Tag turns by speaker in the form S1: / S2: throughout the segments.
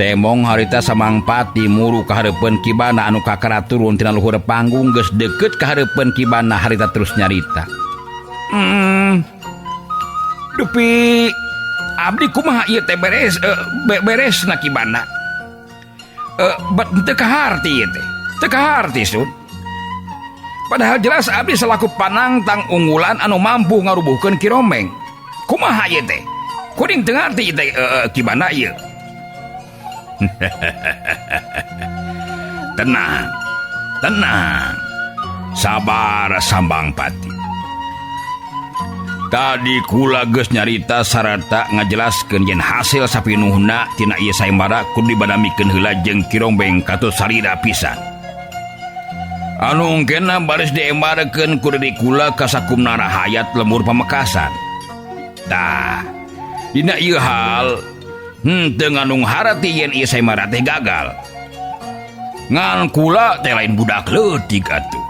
S1: Temong harita Samangpati muru ka hareupeun Kibana anu kakara turun tina luhur panggung geus deukeut ka hareupeun Kibana harita terus nyarita. Dupi abdi kumaha ieu teh beres beresna Kibana. Bet teu kaharti ieu teh. Teu kaharti sun. Padahal jelas abdi selaku panangtang unggulan anu mampu ngarubuhkeun Ki Rombeng. Kumaha ieu teh? Kuring teu ngarti ieu teh Kibana ieu. Tenang, tenang. Sabar Sambang Pati. Tadi kula geus nyarita sarata ngajelaskeun yen hasil sapinuhna tina ieu sayembara kudu dibadamikeun heula jeung Ki Rombeng katut salira pisan. Anu engkena baris diembarkeun ku diri kula ka sakumna rahayat lembur Pamekasan. Tah, dina ieu hal henteu ngandung harati yen ieu sayembara teh gagal. Ngan kula teh lain budak leutik atuh.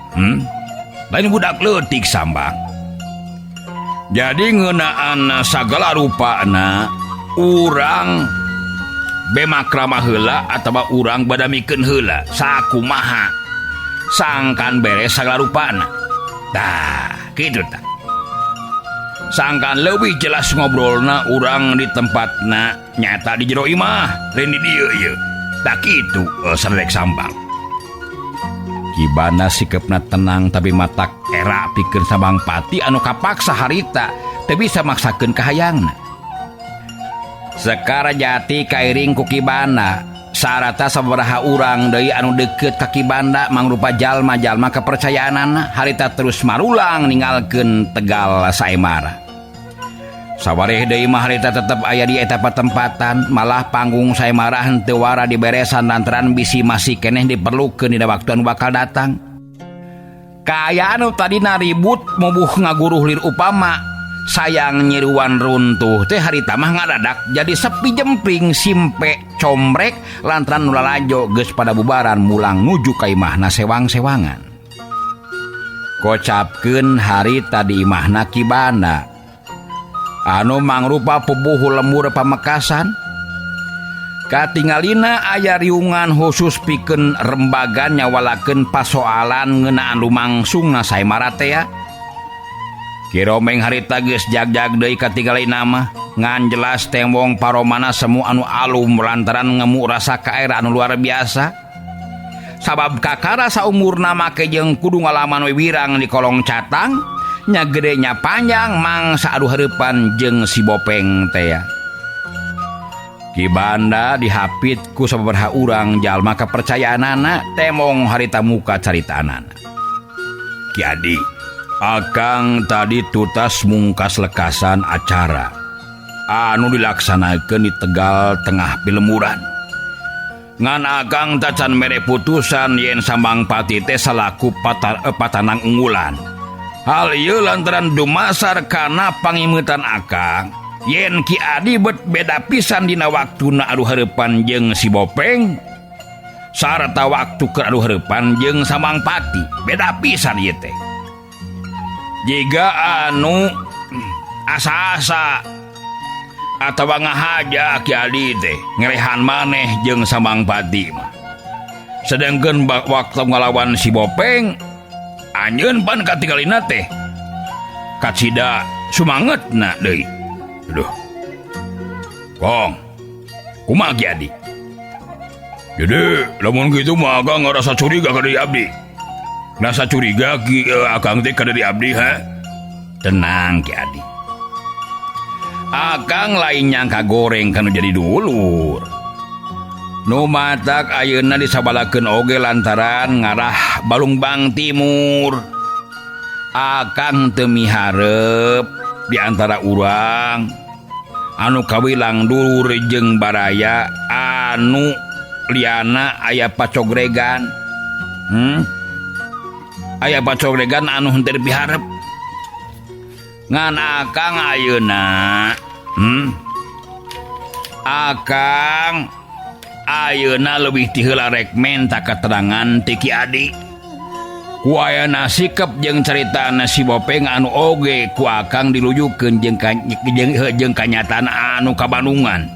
S1: Lain budak leutik Sambang. Jadi ngeunaan sagala rupana urang bemakrama heula atawa urang badamikeun heula sakumaha sangkan beres sagala rupana. Tah, kitu tah. Sangkan leuwih jelas ngobrolna urang di tempatna nyata di jero imah lain di dieu ieu. Tah kitu Sadek Sambang. Kibana sikepna tenang tapi matak era pikeun Sambang Pati anu kapaksa harita teu bisa maksakeun kahayangna. Sekar Jati kairing ku Kibana sarata sabaraha urang deui anu deukeut ka Kibana mangrupa jalma-jalma kepercayaanana harita terus marulang ninggalkeun Tegal Saemara. Sawareh deui mah harita tetep aya di eta patempatan, malah panggung Saemara henteu wara diberesan lantaran bisi masih keneh diperlukeun dina waktu anu bakal datang. Kaayaan nu tadina ribut mubuh ngaguruh lir upama sayang nyiruan runtuh teh harita mah ngadadak jadi sepi jempling simpe combrek lantaran nu lalajo geus pada bubaran mulang nuju ka imahna sewang-sewangan. Kocapkeun harita di imahna Kibana anu mangrupa pubuhu lembur Pamekasan. Katingalina aya riungan khusus pikeun rembagan nyawalakeun pasoalan ngeunaan lumangsungna Saemara teh. Ki Rombeng harita geus jagjag deui katingalina mah ngan jelas tembong paromana semu anu alum lantaran ngemu rasa kaera anu luar biasa. Sabab kakara saumurna make jeung kudu ngalaman wiwirang di kolong catang nya gedenya panjang mangsa adu hareupan jeung si Bopeng teh. Kibanda dihapit ku sababaraha urang jalma kepercayaanana temong harita muka caritaanana. Ki Adi, akang tadi tutas mungkas lekasan acara anu dilaksanakeun di Tegal Tengah Pilemburan. Ngan akang tacan mere putusan yen Sambang Pati teh salaku patanang unggulan. Hal ieu lantaran dumasar kana pangimutan akang yen Ki Adi bet beda pisan dina waktuna adu hareupan jeung si Bopeng sarta waktu keur adu hareupan jeung Sambang Pati beda pisan ieu teh. Jiga anu asa-asa atawa ngahaja Ki Adi teh ngelehan maneh jeung Sambang Pati mah. Sedangkeun waktu ngalawan si Bopeng anjeun pan katinggalina teh kacida sumangetna deui. Aduh. Kong, kumaha Ki Adi? Jadi lamun kitu mah akang ngarasa curiga ka diri abdi. Rasa curiga ki akang teh ka diri abdi ha? Tenang Ki Adi. Akang lain nyangka goreng kanu jadi dulur. Nu matak ayeuna disabalakeun oge lantaran ngarah Balungbang Timur. Akang teu miharep di antara urang anu kawilang dulur jeung baraya anu liana aya pacogregan. Aya pacogregan anu henteu dipiharep. Ngan akang ayeuna, Akang ayeuna leuwih ti heula rek menta keterangan ti Ki Adi. Ku ayana sikep jeung caritana si Bopeng anu oge ku akang dilujukeun jeung kanyataan anu kabandungan.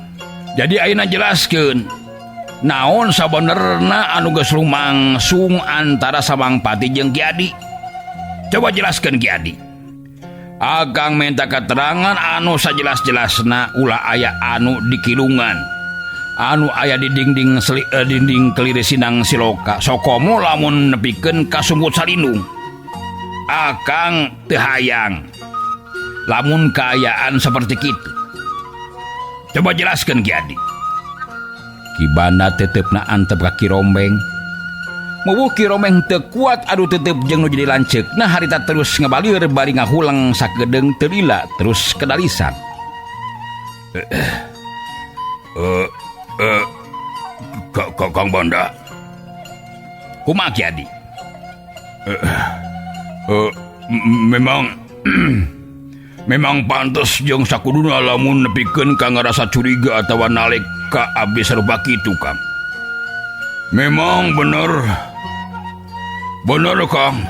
S1: Jadi ayeuna jelaskeun Naon sabenerna anu geus lumangsung antara Samangpati jeung Ki Adi? Coba jelaskeun Ki Adi. Akang minta keterangan anu sajelas-jelasna ulah aya anu dikilungan. Anu aya di dinding dinding keliri Sinang Siloka. Sokomo lamun nepikeun ka Sungut Salindung. Akang teu hayang lamun kaayaan seperti kitu. Coba jelaskeun Ki Adi. Ki Banda tetepna antep ka Ki Rombeng. Mubuh Ki Rombeng teu kuat adu tetep jeung nu jadi lanceukna harita terus ngabalieur bari ngahulang sakedeung teu lila terus kedalisan. Kang Banda. Kumaha Ki Adi? Memang pantes jeung sakuduna lamun nepikeun ka ngarasa curiga atawa nalek ka abdi sarupa kitu, Kang. Memang bener. Bener, Kang.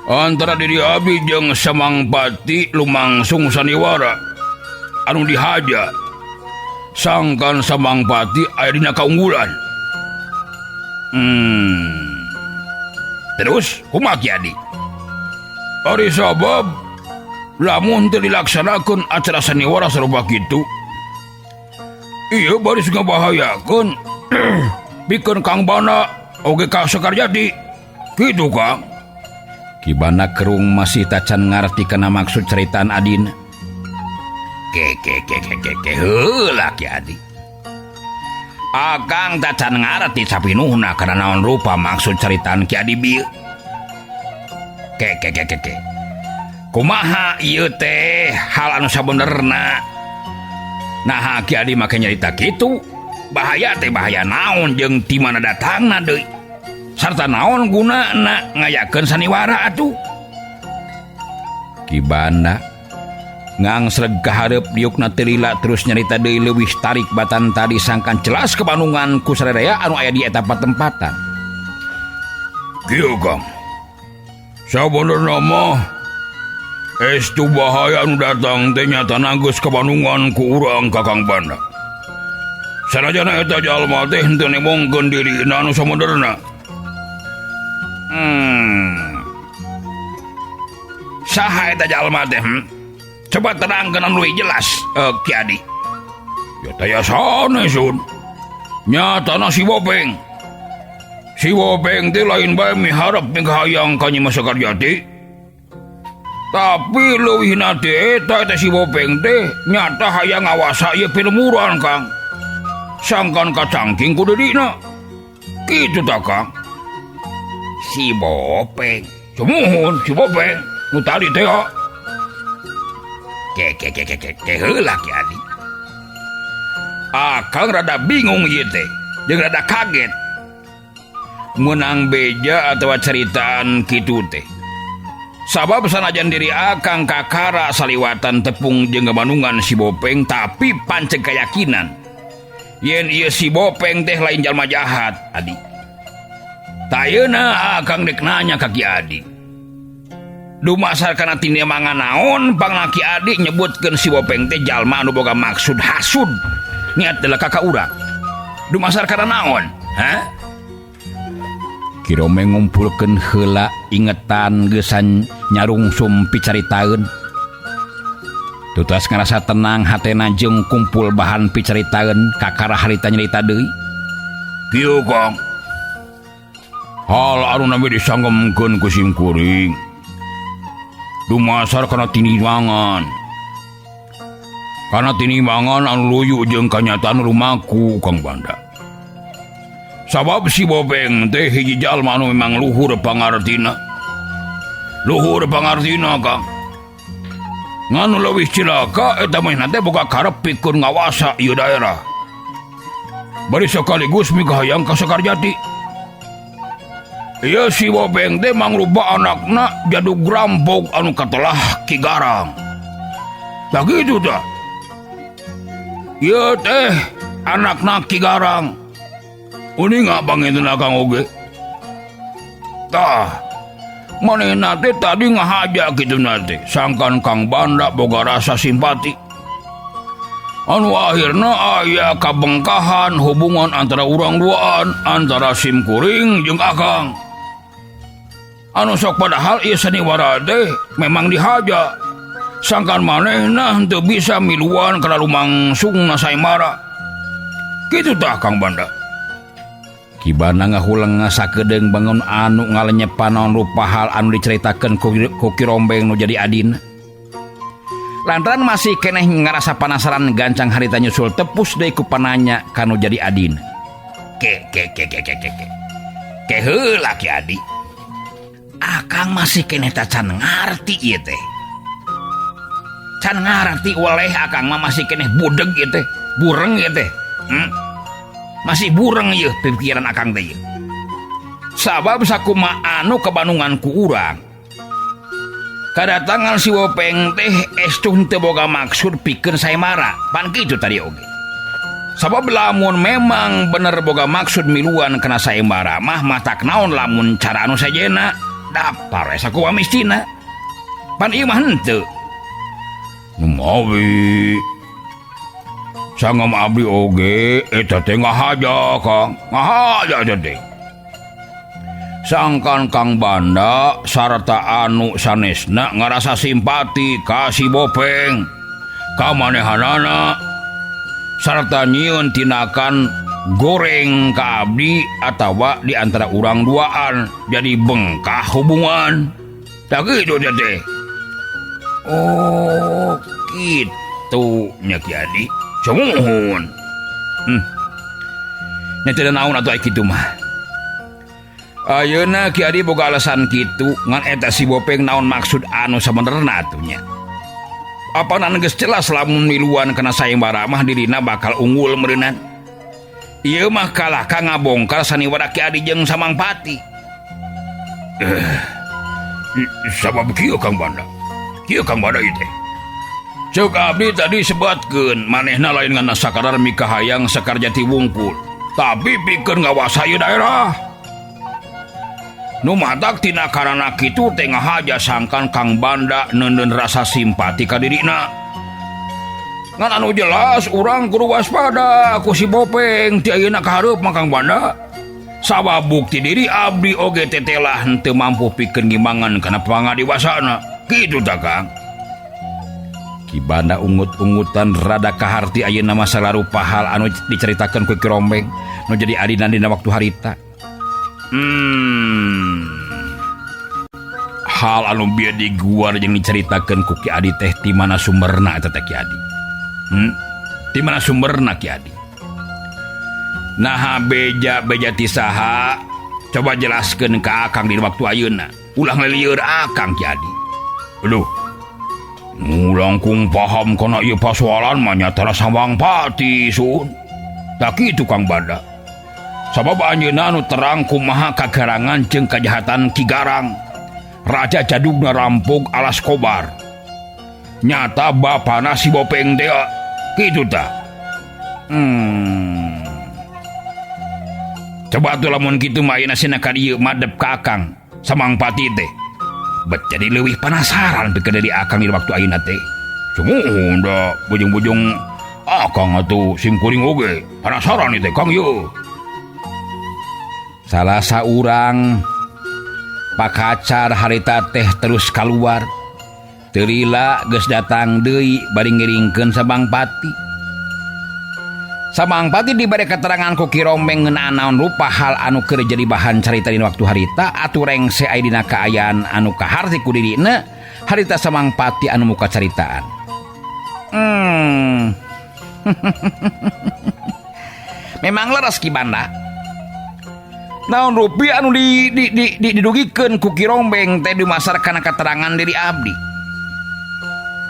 S1: Antara diri abdi jeung Samangpati lumangsung saniwara anu dihaja. Sangkan Samangpati aya dina kaunggulan. Terus kumaha Ki Adi? Ari sabab lamun teu dilaksanakeun acara saniwara sarupa kitu, ieu baris ngabahayakeun pikeun Kang Banda oge ka Sekarjati. Kitu, Kang. Ki Banda kerung masih tacan ngarti kana maksud ceritaan adina. Ke ke ke ke ke ke heula Ki Adi. Akang tacan ngarti sapinuhna kana naon rupa maksud ceritaan Ki Adi bieu. Ke ke ke ke ke. Kumaha ieu teh hal anu sabenerna? Naha Ki Adi make nyarita kitu? Bahaya teh bahaya naon jeung ti mana datangna deui? Sarta naon gunana ngayakeun saniwara atuh? Ki Banda ngangsreg ka hareup diukna teu lila terus nyarita deui leuwih tarik batan tadi sangkan jelas kebandungan ku sararea anu aya di eta patempatan. Kieu Kang. Sabenerna mah estu bahaya anu datang teh nyatana geus kabandungan ku urang ka Kang Banda. Sanajana eta jalma teh henteu nemongkeun dirina anu sabenerna. Saha eta jalma teh? Coba terangkeun anu leuwih jelas, Ki Adi. Ya teh sanes sun. Nyatana si Bopeng. Si Bopeng teh lain bae miharep mikahayang ka Nyi Mas Sekarjati. Tapi leuwihna teh eta si Bopeng teh nyata hayang ngawasa ieu pilemuran, Kang. Sangkan kacangking ku dirina. Kitu tah, Kang. Si Bopeng. Sumuhun si Bopeng nu tadi teh. Ke ke ke ke ke ke heula Ki Adi. Akang rada bingung ieu teh, jeung rada kaget. Meunang beja atawa ceritaan kitu teh. Sabab sanajan diri akang kakara saliwatan tepung jeung Bandungan si Bopeng, tapi panceg keyakinan yen ieu si Bopeng teh lain jalma jahat, Adi. Tayeuna akang dek nanya ka Ki Adi. Dumasar kana tinemangan naon pangna Ki Adi nyebutkeun si Bopeng teh jalma anu boga maksud hasud niat deleka ka urang. Dumasar kana naon? Hah? Ki Rombeng ngumpulkeun heula ingetan geusan nyarungsum picaritaeun. Tutas ngarasa tenang hatena jeung kumpul bahan picaritaeun kakara harita nyarita deui. Kieu Kang. Hal anu nami disanggemkeun ku simkuring. Dumasar kana tinimbangan. Kana tinimbangan anu luyu jeung kanyataan lumaku Kang Banda. Sabab si Bopeng teh hiji jalma anu memang luhur pangartina. Luhur pangartina, Kang. Nganu leuwih cilaka eta mah teh boga karep pikeun ngawasa ieu daerah. Bari sekaligus mikahayang ka Sekarjati. Ieu si Bopeng teh mangrupa anakna jadug rampok anu katelah Ki Garang. Tah kitu tah. Ieu teh anakna Ki Garang. Uninga panginten Kang oge. Tah, manehna teh tadi ngahaja kitu na teh, sangkan Kang Banda boga rasa simpati. Anu akhirna aya kabengkahan hubungan antara urang duaan antara simkuring jeung Akang. Anu sok padahal ieu seniwara teh memang dihaja. Sangkan manehna henteu bisa miluan kana lumangsungna saemara. Kitu tah Kang Banda. Ki Banda ngahuleng sakedeung bangun anu ngalenyepan naon rupa hal anu dicaritakeun ku Ki Rombeng nu jadi adina. Lantaran masih keneh ngarasa panasaran gancang harita nyusul tepus deui ku pananya kanu jadi adina. Ke ke ke ke ke ke ke. Ke heula Ki Adi. Akang masih keneh tacan ngarti ieu teh. Can ngarti weleh akang mah masih keneh budeg ieu teh, bureng ieu teh. Masih bureng ieu pikiran akang teh ieu. Sabab sakuma anu kebanungan ku urang. Kadatangan si Bopeng teh estu henteu boga maksud pikeun saemara, pan kitu tadi oge. Sabab lamun memang bener boga maksud miluan kana saemara mah matak naon lamun cara anu sejena daftar sakumaha mistina. Pan ieu mah henteu. Numawi sangam abdi oge eta teh ngahaja Kang, ngahaja eta teh. Sangkan Kang Banda sarta anu sanesna ngarasa simpati ka si Bopeng ka manehanana sarta nyieun tindakan goreng ka abdi atawa di antara urang duaan jadi bengkah hubungan. Tah kitu teh. Oh, kitu nya Ki Adi. Sumuhun. Nya teu naon atuh ai kitu mah. Ayeuna Ki Adi boga alasan kitu ngan eta si Bopeng naon maksud anu sabenerna atuh nya. Apanan geus jelas lamun miluan kana saembara mah dirina bakal unggul meureunan. Ieu mah kalah ka ngabongkar saniwara Ki Adi jeung Samangpati. Sabab kieu Kang Banda. Kieu Kang Banda ieu teh. Ceuk abdi tadi sebatkeun manehna lain ngan sakadar mikahayang Sekarjati wungkul, tapi pikeun ngawasa ieu daerah. Nu matak tina karana kitu teh ngahaja sangkan Kang Banda neundeun rasa simpati ka dirina. Ngan anu jelas urang kudu waspada ku si Bopeng ti ayeuna ka hareup mah Kang Banda. Sabab bukti diri abdi oge tetelah henteu mampu pikeun ngimbangan kana pangadiwasana. Kitu tah Kang. Ki Banda ungut-ungutan rada kaharti ayeuna masalah rupa hal anu dicaritakeun ku Ki Rombeng nu jadi adina dina waktu harita. Hal anu bieu diguar jeung dicaritakeun ku Ki Adi teh ti mana sumberna eta teh Ki Adi? Ti mana sumberna Ki Adi? Naha beja-beja ti saha? Coba jelaskeun ka Akang di waktu ayeuna. Ulah ngalilieur Akang Ki Adi. Aduh. Nu langkung paham kana ieu pasoalan mah nyata Samangpati sun. Tah kitu Kang Banda. Sabab anjeunna anu terang kumaha kagarangan jeung kajahatan Ki Garang. Raja jadugna rampog alas kobar. Nyata bapana si Bopeng teh kitu tah. Coba atuh lamun kitu mah ayeuna sina ka dieu madep ka Akang Samangpati teh. Bet jadi leuwih penasaran pikeun diri Akang di waktu ayeuna teh. Sumuhun da bujung-bujung Akang atuh simkuring oge penasaran ieu teh Kang ieu. Salah saurang pakacar harita teh terus kaluar. Teu lila geus datang deui bari ngiringkeun Samangpati. Samangpati dibere keterangan ku Ki Rombeng ngeunaan naon rupa hal anu keur jadi bahan carita dina waktu harita atuh rengse aya dina kaayaan anu kaharti ku dirina harita Samangpati anu muka caritaan. Memang leres Ki Banda. Naon rupi anu didugikeun ku Ki Rombeng teh dumasar kana keterangan diri abdi.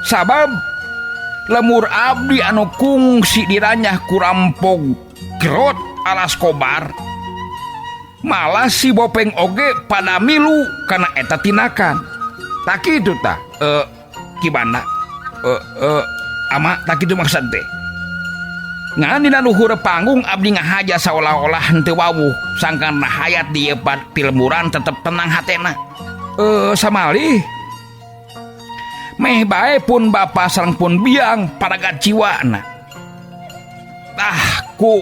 S1: Sabab lemur abdi anu kungsi diranyah ku rampog gerot alas kobar malah si Bopeng oge pada milu kana eta tindakan. Tak kitu tah Ki Banda. Ama tak kitu maksud teh. Ngan dina luhur panggung abdi ngahaja saolah-olah henteu wawuh sangkan hayat di epat pilmuran tetep tenang hatena. Samalih meh bae pun bapa sareng pun biang paragat jiwana. Tah ku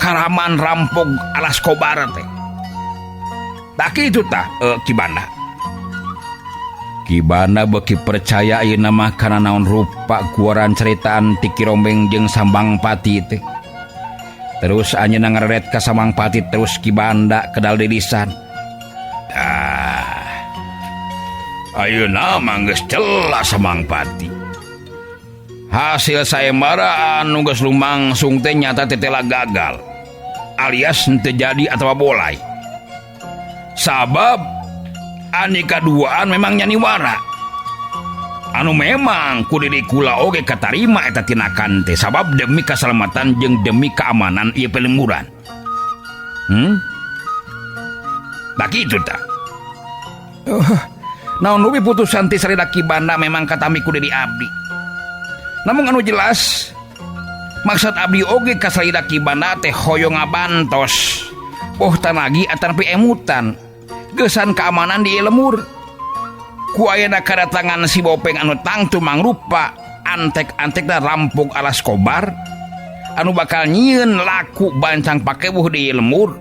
S1: karaman rampok alas kobar teh. Tah kitu tah Ki Banda. Ki Banda beuki percaya ayeuna mah kana naon rupa guaran caritaan ti Ki Rombeng jeung Sambang Pati teh. Terus anjeunna ngareret ka Sambang Pati terus Ki Banda kedal dilisan. Tah. Ayeuna mah geus jelas Sambang Pati. Hasil sayembara anu geus lumangsung teh nyata tetela gagal alias henteu jadi atawa bolai. Sabab ani kaduaan memang nyaniwara. Anu memang ku diri kula oge katarima eta tindakan teh sabab demi keselamatan jeung demi keamanan ieu pelemburan. Tah kitu tah. Naon we putusan ti Sarida Ki Banda memang katampi ku diri abdi. Namun anu jelas maksud abdi oge ka Sarida Ki Banda teh hoyong ngabantos boh tanagi atanapi emutan gesan keamanan di lemur. Ku ayeuna kadatangan si Bopeng anu tangtu mangrupa antek-antekna rampok alas kobar anu bakal nyieun laku bancang pakebuh di lemur.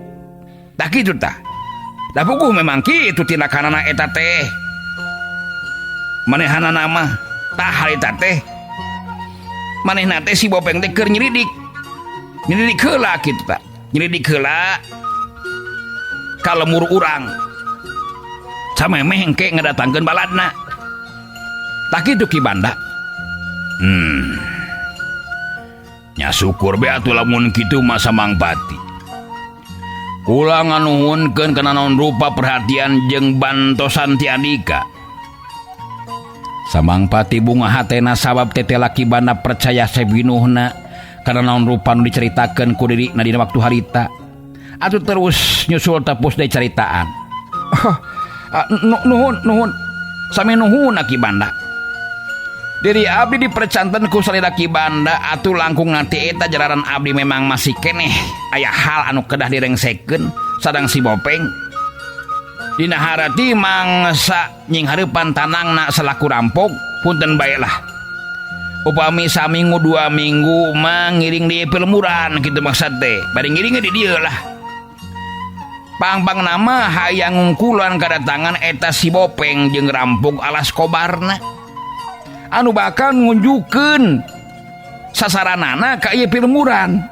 S1: Tah kitu tah. Da puguh memang kitu tindakanana eta teh. Manehanana mah tah harita teh manehna teh si Bopeng teh keur nyelidik. Nyelidik heula kitu tah. Nyelidik heula ka lemur urang. Samemeh engke ngadatangkeun baladna. Tah kitu Ki Banda. Nya syukur be atuh lamun kitu mah Samang Pati. Kula nganuhunkeun kana naon rupa perhatian jeung bantosan ti Andika. Samang Pati bunga hatena sabab tetela Ki Banda percaya sapinuhna kana naon rupa nu dicaritakeun ku dirina dina waktu harita. Atuh terus nyusul tepus deui caritaan. Nuhun nuhun sami nuhun Ki Banda. Diri abdi dipercanten ku salira Ki Banda atuh langkung nanti eta jalaran abdi memang masih keneh aya hal anu kedah direngsekeun sadang si Bopeng. Dina harati mangsa nyinghareupan tanangna selaku rampok punten bae lah. Upami saminggu 2 minggu mah ngiring di pelemuran kitu maksud teh. Bari ngiringnya di dieu lah. Pang-pang nama hayang ngungkulan kadatangan eta si Bopeng jeung rampok alas kobarna. Anu bakal ngunjukeun sasaranana ka ieu pilemuran.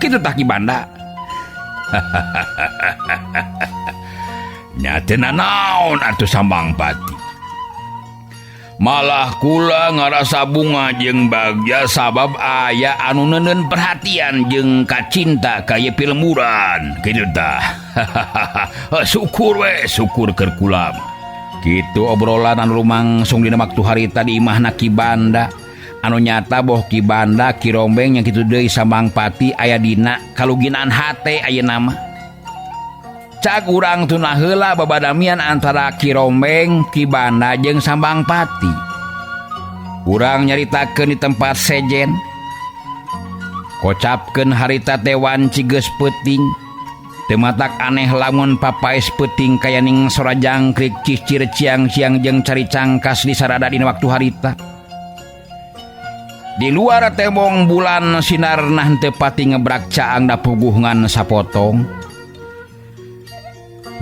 S1: Kitu tah Ki Banda. Nya teu nanaon atuh Sambang Pati. Malah kula ngarasa bunga jeung bagja sabab aya anu neuneun perhatian jeung kacinta ka ieu pilemuran. Kitu tah. Syukur we, syukur keur kula. Kitu obrolan anu lumangsung dina waktu harita di imahna Ki Banda. Anu nyata boh Ki Banda Ki Rombeng yang kitu deui Sambang Pati aya dina kaluginaan hate ayeuna mah. Cak urang tunah heula babadamian antara Ki Rombeng, Ki Banda jeung Sambang Pati. Urang nyaritakeun di tempat sejen. Kocapkeun harita teh wanci geus peuting. Teu matak aneh lamun papaes peuting kayaning sora jangkrik cicir ciang-ciang jeung cari cangkas di sarada dina waktu harita. Di luar tembong bulan sinarna henteu pati ngebrak caang da puguh ngan sapotong.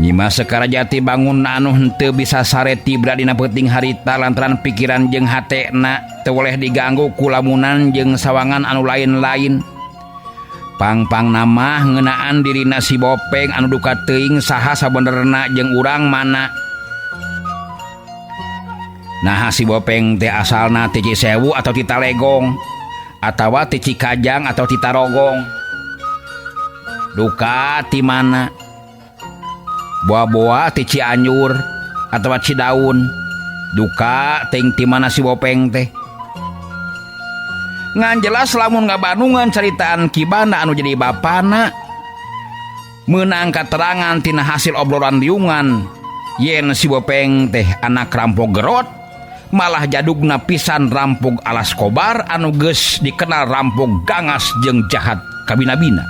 S1: Nyimas Sekarjati bangun anu henteu bisa sare tibra dina peuting harita lantaran pikiran jeung hatena teu boleh diganggu ku lamunan jeung sawangan anu lain-lain. Pang-pang nama ngeunaan dirina si Bopeng anu duka teuing saha sabenerna jeung urang mana. Nah si Bopeng teh asalna ti Cisewu atau ti Talegong atawa ti Cikajang atau ti Tarogong. Duka ti mana? Boa-boa ti Cianjur atawa Cidaun. Duka teuing ti mana si Bopeng teh. Ngan jelas lamun ngabandungan caritaan Ki Banda anu jadi bapana meunang katerangan tina hasil obrolan liungan yen si Bopeng teh anak rampok gerot malah jadugna pisan rampok alas kobar anu geus dikenal rampok gangas jeung jahat kabina-bina.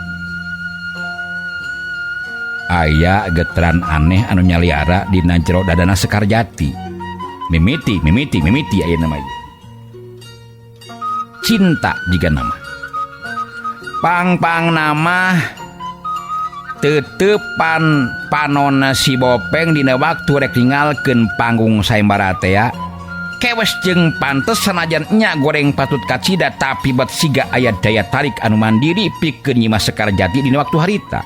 S1: Aya geteran aneh anu nyaliara dina jero dadana Sekarjati. Mimiti mimiti mimiti ayeuna mah. Cinta jiga nama. Pangpang nama tetepan panon si Bopeng dina waktu rek ninggalkeun panggung sayembara tea. Kewes jeung pantes sanajan nya goreng patut kacida tapi bet siga aya daya tarik anu mandiri pikeun Nyi Mas Sekarjati dina waktu harita.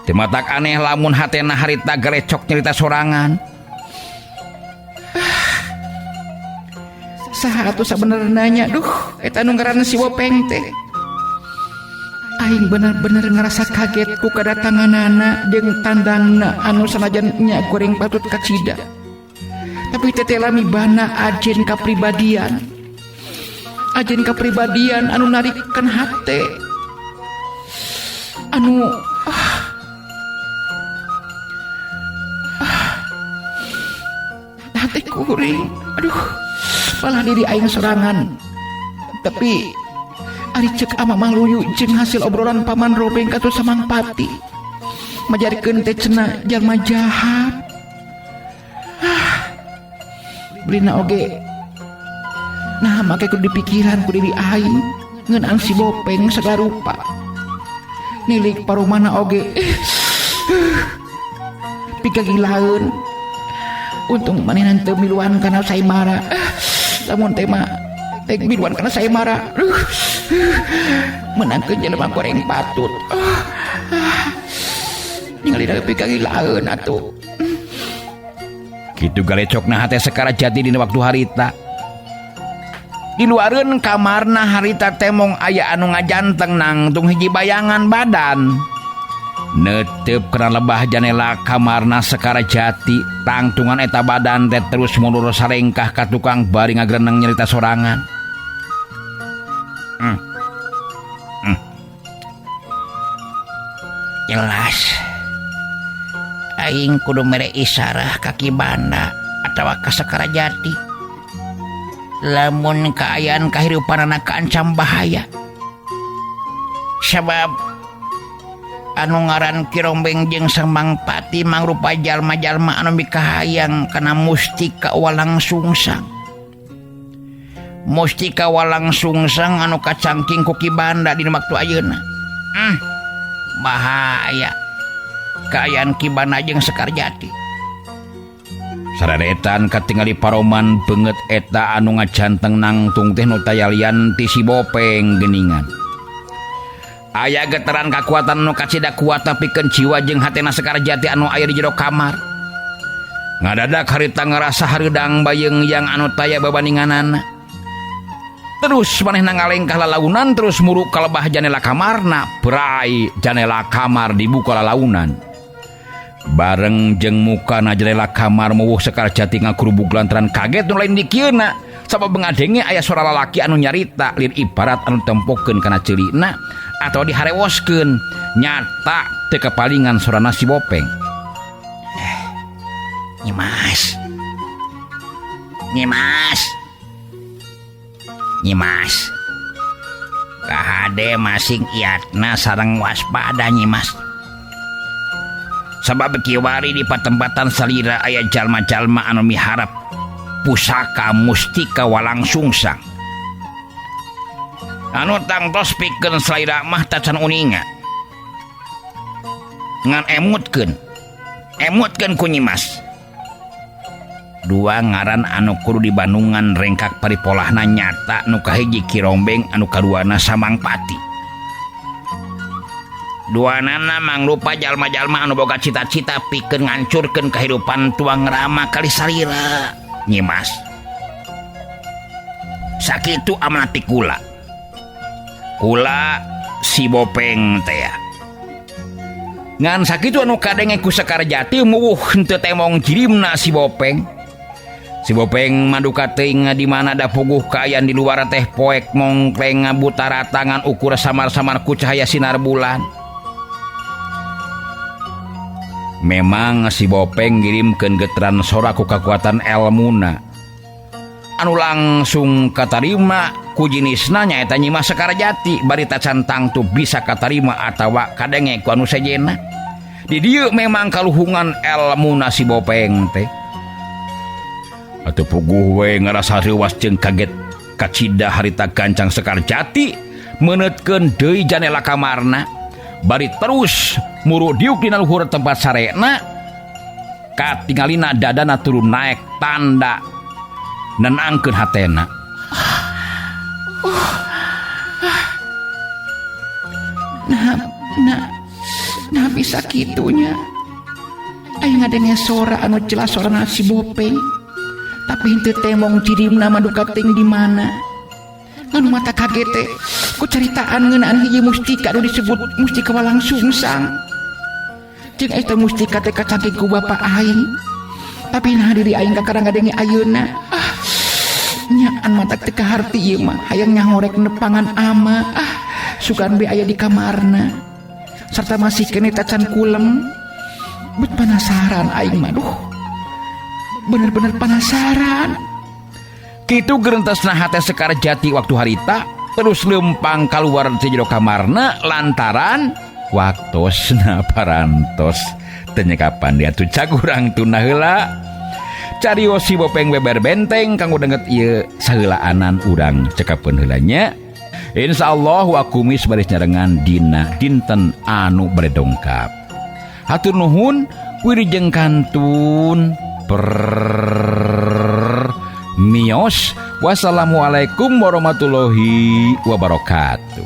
S1: Teu matak aneh lamun hatena harita garecok nyerita sorangan.
S2: Saha atuh sabenerna nya duh eta nu ngaranna si Bopeng teh. Aing bener-bener ngerasa kaget ku kadatanganana jeung tandangna anu sanajan nya goreng patut kacida. Tapi teteh lami bana ajen kapribadian. Ajen kapribadian anu narikkan hate. Anu hate kuring. Aduh, malah diri aing sorangan. Tapi ari cek ama Mang Luyu jeung hasil obrolan Paman Robeng katu Samangpati majarkeun teh cenah jalma jahat. Belina oge nah make kudu dipikiran ku diri aing ngeunaan si Bopeng sagala rupa. Nilik parumana oge pikagilaeun. Untung manehna teu miluan kana saimara. Lamun teh mah teh miluan kana saimara. Menangkeun jelema goreng patut. Ningali da pikagilaeun atuh.
S1: Kitu galecokna hate Sekarjati dina waktu harita. Di luareun kamarna harita temong aya anu ngajanteng nangtung hiji bayangan badan. Netep kana lebah janela kamarna Sekarjati, tangtungan eta badan teh terus mundur sarengkah ka tukang bari ngagreneng nyerita sorangan.
S2: Jelas. Aing kudu mere isarah ka Ki Banda atawa ka Sekarjati. Lamun kaayaan kahirupanana kaancam bahaya. Sabab anu ngaran Ki Rombeng jeung Samangpati mangrupa jalma-jalma anu mikahayang kana mustika walang sungsang. Mustika walang sungsang anu kacangking ku Ki Banda dina waktu ayeuna. Bahaya. Kaayaan Ki Banda jeung Sekarjati.
S1: Sareretan katingali paroman beungeut eta anu ngajanteng nangtung teh nu tayalian ti si Bopeng geuningan. Aya getaran kakuatan nu kacida kuat pikeun jiwa jeung hatena Sekarjati anu aya di jero kamar. Ngadadak harita ngarasa hareudang bayeung yang anu taya babandinganana. Terus manehna ngalengkah lalaunan terus muruk ka lebah janela kamarna, berai janela kamar dibuka lalaunan. Bareng jeung mukana janela kamar muwuh Sekarjati ngagrubug lantaran kaget nu lain dikieuna. Sabab ngadenge aya suara lalaki anu nyarita lir ibarat anu tempokeun kana ceurina atau diharewoskeun. Nyata teu kapalingan sorana si Bopeng.
S2: Nyimas. Nyimas. Nyimas. Kahade masing iatna sareng waspada Nyimas.
S1: Sabab kiwari di patempatan salira aya jalma-jalma anu miharap pusaka mustika walang sungsang. Anu tangtos pikeun salira mah tacan uninga. Ngan emutkeun. Emutkeun ku Nyimas. Dua ngaran anu kudu di Bandungan rengkak paripolahna nyata nu kahiji Ki Rombeng anu kaduana Samangpati. Duanana mangrupa jalma-jalma anu boga cita-cita pikeun ngancurkeun kahirupan tuang rama kali salira Nyimas. Sakitu amanat ti kula. Kula si Bopeng teh. Ngan sakitu anu kadenge ku Sekarjati muwuh henteu temong jirimna si Bopeng. Si Bopeng maduka teuing di mana da puguh kaayaan di luar teh poek mongkleng ngabutara tangan ukur samar-samar ku cahaya sinar bulan. Memang si Bopeng ngirimkeun getaran sora ku kakuatan elmuna. Anu langsung katarima ku jinisna nyaeta Nyi Mas Sekarjati bari tacan tangtu bisa katarima atawa kadenge ku anu sejenna. Di dieu memang kaluhungan elmuna si Bopeng teh. Atuh puguh we ngarasa reuwas jeung kaget kacida harita gancang Sekarjati Meunetkeun deui janela kamarna bari terus muru diuk dina luhur tempat sarena katingalina dadana turun naek tanda nenangkeun hatena.
S2: Nah, nah, nah bisa kitunya. Aing ngadenge sora anu jelas sorana si Bopeng. Tapi henteu temong cirimna mah duka teuing di mana. Anu mata kaget teh ku caritaan ngeunaan hiji mustika anu disebut mustika walang sungsang. Jeung eta mustika teh kacangking ku bapa aing. Tapi nah diri aing kakara ngadenge ayeuna. Ah, nyaan mata teu kaharti ieu mah hayang nyahorek nepangan ama. Ah, sugan be aya di kamarna. Sarta masih keneh tacan kulem. Bet penasaran aing mah duh. Bener-bener penasaran.
S1: Kitu gerentesna hate Sekar Jati waktu harita terus lempang kaluar ti jero kamarna lantaran waktosna parantos teu nyekapan dia tuh cagurang tuna heula. Carios si Bopeng beber benteng kanggo danget ieu saheulaanan urang cekapeun heula nya. Insyaallah wa kumis baris nyarengan dina dinten anu bade dongkap. Hatur nuhun wirijeng kantun mios. Wassalamualaikum warahmatullahi wabarakatuh.